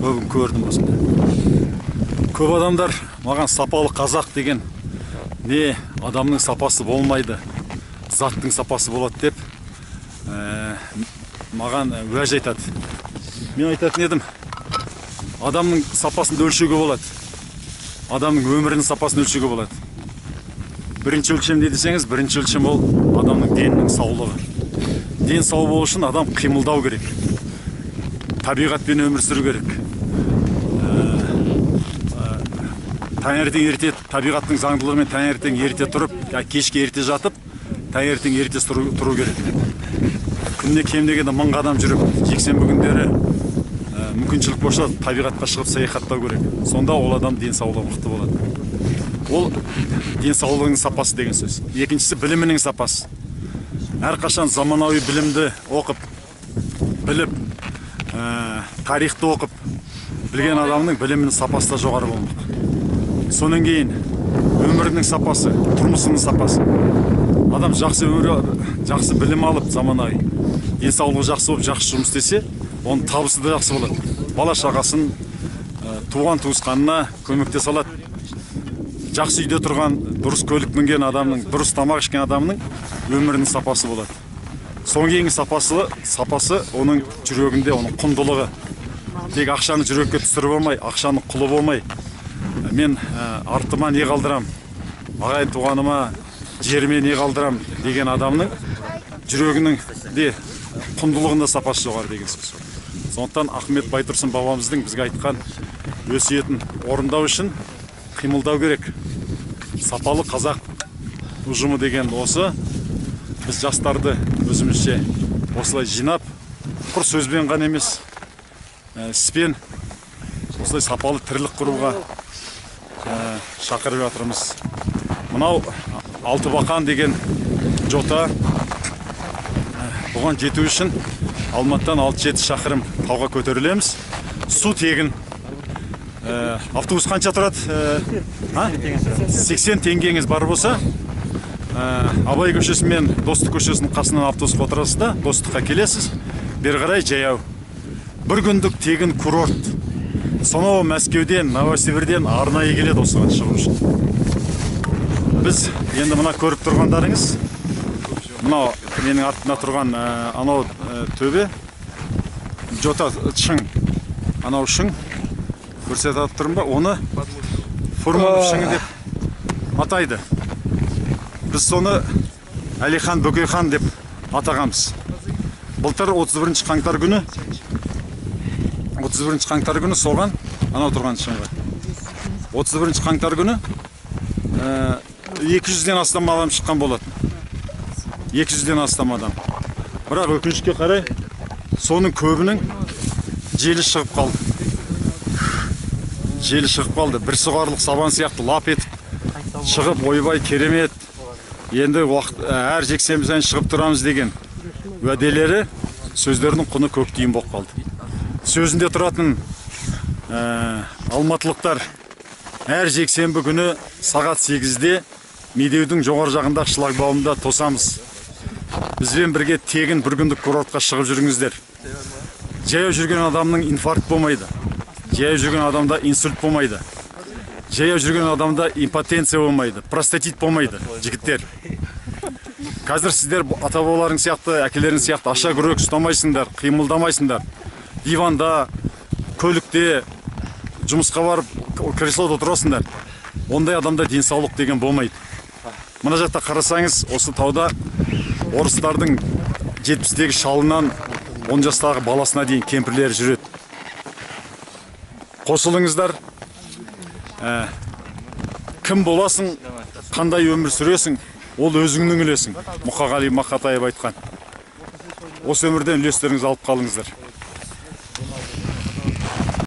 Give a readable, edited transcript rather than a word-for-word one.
Көбін көрдім осында. Көп адамдар маған сапалы қазақ деген не, адамның сапасы болмайды, заттың сапасы болады деп маған уәж айтады. Мен айтатын едім, адамның сапасын да өлшеуге болады. Адамның өмірінің сапасын өлшеуге болады. Бірінші өлшем не десеңіз, бірінші өлшем ол адамның денінің саулығы. Ден сау болу үшін адам қимылдау керек. Табиғатпен өмір сүру керек. Таңертең ерте табиғаттың заңдылығымен таңертең ерте тұрып, кешке ерте жатып, таңертең ерте тұру керек. Күніне кем дегенде 1000 қадам жүріп, жексенбі күндері мүмкіншілік болса табиғатқа шығып саяхаттау керек. Сонда ол адам денсаулығы мықты болады. Ол денсаулығының сапасы деген сөз. Екіншісі білімінің сапасы. Әрқашан заманауи білімді оқып, біліп, тарихты оқып, білген адамның білімінің сапасы да жоғары болмақ. Сонан кейін өмірінің сапасы, тұрмысының сапасы. Адам жақсы өмір, жақсы білім алып, заманауи, денсаулығы жақсы болып, жақсы жұмыс істесе, оның табысы да жақсы болады. Бала шағасын, туған туысқанына көмектесе алады. Жақсы үйде тұрған, дұрыс көлік мінген адамның, дұрыс тамақ ішкен адамның өмірінің сапасы болады. Содан кейінгі сапасы оның жүрегінде, оның құндылығы. Тек ақшаны жүрекке түсіріп алмай, ақшаның құлы болмай, мен артыма не қалдырам, ағайын туғаныма, жеріме не қалдырам деген адамның жүрегінің де құндылығында сапасы жоғары деген сөз. Сондықтан Ахмет Байтұрсын бабамыздың бізге айтқан өсиетін орындау үшін қимылдау керек. Сапалы қазақ ұжымы деген осы. Біз жастарды өзімізше осылай жинап, құр сөзбен ғана емес, іспен осылай сапалы тірлік құруға шақырып жатырмыз. Мынау Алтыбақан деген жота. Бұған жету үшін Алматыдан 6-7 шақырым тауға көтерілеміз. Су тегін. Автобус қанша тұрады? 80 теңгеңіз бар болса, Абай көшесі мен Достық көшесінің қасынан автобусқа отырасыз да, Достыққа келесіз, бері қарай жаяу. Бір күндік тегін курорт. Сонау Мәскеуден, Новосибирден арнайы келеді осыған шығу үшін. Біз енді мына көріп тұрғандарыңыз, мынау менің артымда тұрған анау төбе, жота шың, анау шың, көрсетіп тұрмын ба, оны Фурманов шыңы деп атайды. Біз соны Әлихан Бөкейхан деп атағанбыз. Былтыр 31 қаңтар күні, 31 қаңтар күні соған, анау тұрған шыңға. 31 қаңтар күні 200-ден астам адам шыққан болатын. 200-ден астам адам. Бірақ өкінішке қарай, соның көбінің желі шығып қалды. Желі шығып қалды. Бір соғарлық сабан сияқты лап етіп шығып, ойбай керемет, енді әр жексенбі сайын шығып тұрамыз деген уәделері, сөздерінің құны көк тиын болып қалды. Сөзінде тұратын алматылықтар әр жексенбі күні сағат 8-де Медеудің жоғары жағындағы шлагбаумда тосамыз. Бізбен бірге тегін бір күндік курортқа шығып жүріңіздер. Жаяу жүрген адамның инфаркт болмайды. Жаяу жүрген адамда инсульт болмайды. Жаяу жүрген адамда импотенция болмайды, простатит болмайды, жігіттер. Қазір сіздер ата-бабаларың сияқты, әкелерің сияқты аша күрек ұстамайсыңдар, қимылдамайсыңдар. Диванда, көлікте, жұмысқа барып, креслода отырасыңдар. Ондай адамда денсаулық деген болмайды. Мына жақта қарасаңыз, осы тауда орыстардың 70-тегі шалынан 10 жастағы баласына дейін кемпірлері жүреді. Қосылыңыздар. Кім боласың, қандай өмір сүресің, ол өзіңнің үлесің. Мұқағали Мақатаев айтқан. Осы өмірден үлестеріңізді алып қалыңыздар.